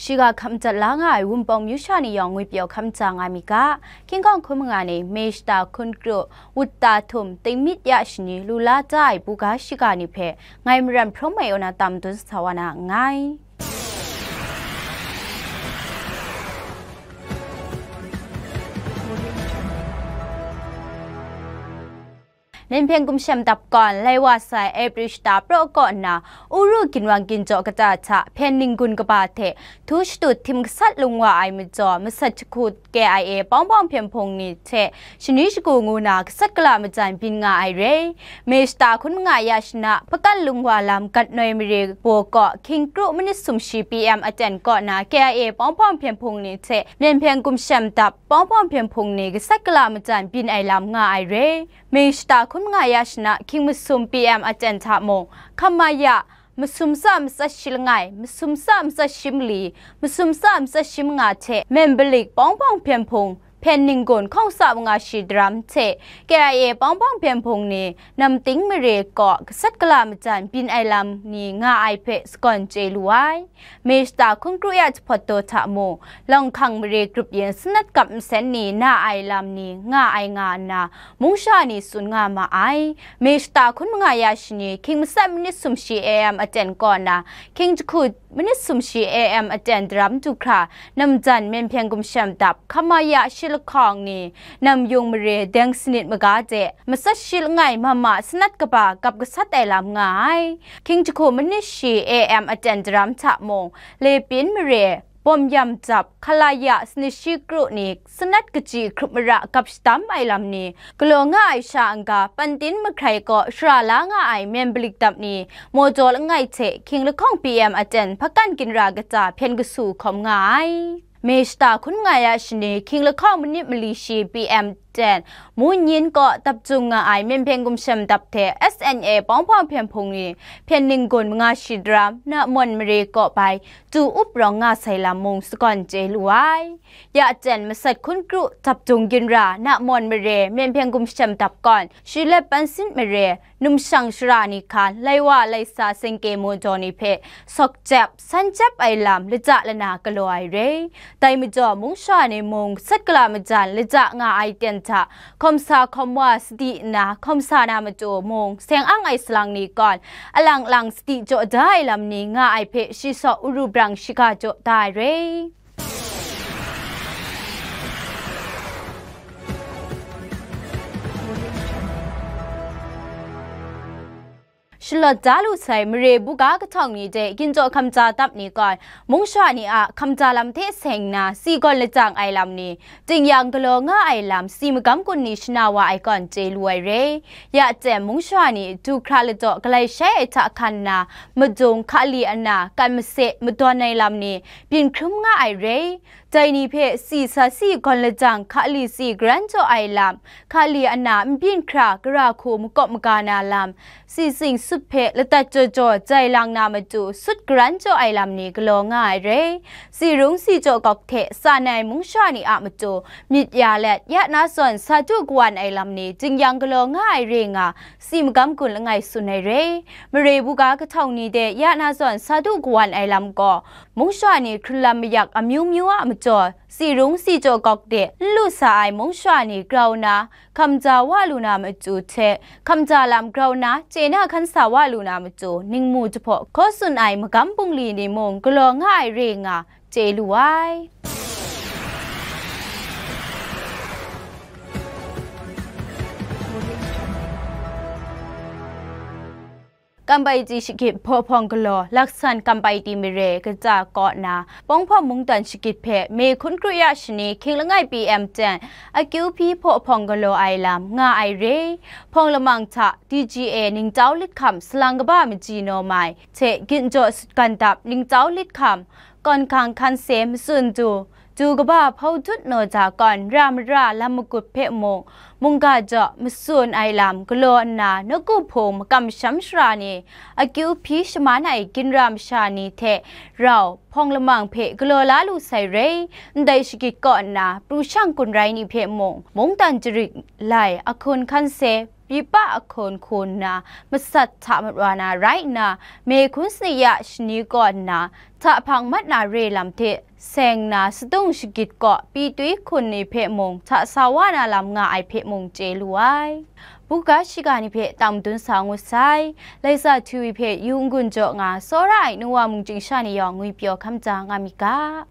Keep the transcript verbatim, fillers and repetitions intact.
Shiga hkam jat la nga ai Wunpawng myu sha ni yawng ngwi pyaw hkam ja nga mi ga, King Kong hkun manga ni Mei shata hkun kru, wut ta htum, tingmyit ya shani lu la ja ai buga shiga ni hpe ngai Maram Hprawng Mai Aw na tam dun sa wa na nngai. Myen Hpyen Gumshem Dap Kawn lai wa sai April shata praw kaw nna, Uru ginwang ginjaw kata hta hpyen ninggun kaba hte htu shatut htim gasat lung wa ai majaw, masat jahku K I A pawng pawng hpyen hpung ni hte shani shagu ngu na gasat gala majan byin nga ai re. Mei shata hkun manga ya shana, Hpakan Lungwa lam Gatnoi mare baw kaw, hkying kru minit sumshi P M aten kaw na K I A pawng pawng hpyen hpung ni hte Myen Hpyen Gumshem Dap pawng pawng hpyen hpung ni gasat gala majan byin ai lam nga ai re. Mei shata hkun manga ya shana, hkying masum P M aten hta mung, hkam ma ya, masum tsa matsat shi langai, masum tsa matsat shi mali, masum tsa matsat shi manga hte Myen Balik pawng pawng hpyen hpung, hpyen ninggun hkawng tsa manga shi daram hte K I A pawng pawng hpyen hpung ni namting mare kaw gasat gala majan byin ai lam ni nga ai hpe sagawn chye lu ai. Mei shata hkun kru ya jahpawt daw hta mung, Lawng hkang mare grup yin sanat kap nsen ni na ai lam ni nga ai nga nna, mung sha ni tsun nga ma ai. Mei shata hkun manga ya shani, hkying matsat minit sumshi A M aten kaw na, hkying jahku minit sumshi A M aten daram du hkra, namjan Myen Hpyen Gumshem Dap, hkam ma ya shi lahkawng ni, nam yung mare deng sanit maga de, matsat shi langai mama sanat kaba gap gasat ai lam nga ai. Hkying jahku minit shi A M aten daram hta mung, Lepin mare, Bawm Yam Jap, hkala ya sanit shi kru ni, sanat kaji hkrup mara gap shadam ai lam ni, galaw nga ai sha n-ga, Pantin mahkrai kaw shara la nga ai Myen Balik dap ni, maw jaw langai hte hkying lahkawng P M aten hpakan ginra kata hpyen kasu hkawm nga ai. Mei shata hkun manga ya shani, hkying lahkawng manit mali shi P M ten, Munyin kaw dap jung nga ai Myen Hpyen Gumshem Dap hte S N A pawng pawng hpyen hpung ni, hpyen ninggun manga shi daram, Namawn mare kaw bai, tu up rawng nga sai lam mung sagawn chye lu ai. Ya jen masat hkun kru dap jung ginra, Namawn mare, Myen Hpyen Gumshem Dap Kawn, Shilep Pansin mare, numshang shara ni hkan, lai wa lai sa sengke maw jaw ni hpe sawk jep, san jep ai lam laja lana galaw ai re. Dai majaw, mung sha ni mung gasat gala majan laja nga ai ten hta, hkawm sa hkawm wa sadi nna hkawm sa na matu mung, seng ang ai salang ni kawn, alang lang sadi jaw da ai lam ni nga ai hpe shi saw uru brang shiga jaw da ai re. Shalawt da lu sai mare buga kahtawng ni de ginjaw hkamja dap ni gaw, mung sha ni a hkamja lam hte seng nna, si gawn lajang ai lam ni, tingyan galaw nga ai lam, si magam gun ni shana wa ai gawn chye lu ai re. Ya jem, mung sha ni du hkra ladaw galai shai ai hta hkan nna, madung, hkali ana, kan mase, madawn ai lam ni, byin hkrum nga ai re. Dai ni hpe si sa si gawn lajang hkali si garan jaw ai lam, hkali ana nbyin hkra gara hku makawp maga na lam, si tsing sut hpe ladat jaw jaw jai lang na matu sut garan jaw ai lam ni galaw nga ai re. Si rung si jaw gawk hte sa nai mung sha ni a matu myit ya let, ya na zawn sa du kawan ai lam ni tingyan galaw nga ai re nga, si magam gun langai tsun ai re. Mare buga kahtawng ni de ya na zawn sa du kawan ai lam gaw, mung sha ni hkrun lam mayak amyu myu a majaw, si rung si jaw gawk de n lu sa ai mung sha ni grau na, hkamja wa lu na matu hte, hkamja lam grau na, chye na hkan sa wa lu na matu, ningmu jahpaw hkaw tsun ai magam bungli ni mung galaw nga ai re nga, chye lu ai. Kampai ti shagit hpaw hpawng galaw, laksan kampai ti mare kaja kaw na, Pawng Hpawng mungdan shagit hpe Mei hkun kru ya shani hkying langai P M ten, akyu hpyi hpaw hpawng galaw ai lam nga ai re. Hpawng lamang hta D G A ningtau lit hkam salang kaba maji naw mai hte ginjaw sutgan dap ningtau lit hkam, kawn hkang hkan se matsun du, du kaba hpau dut naw ja kawn ra mara lam magut hpe mung, mungga jaw matsun ai lam galaw nna, nawku hpung makam masham shara ni, akyu hpyi shaman ai ginra masha ni hte rau hpawng lamang hpe galaw la lu sai re. Ndai shagit kaw nna, pru shang kun rai ni hpe mung, mungdan jarit lai, ahkun hkan se, Bipa ahkawn hku nna masat hta marwa na rai nna, Mehkun Saniya shani kaw nna, hta hpang mat na re lam hte seng na Sadung Shagit kaw Pyitwi hkun ni hpe mung hta sa wa na lam nga ai hpe mung chye lu ai. Buga shiga ni hpe tang madun sa ngut sai. Laisa T V hpe yu n-gun jaw nga, tsawra ai nu wa mung chying sha ni yawng ngwi pyaw hkam ja nga mi ga.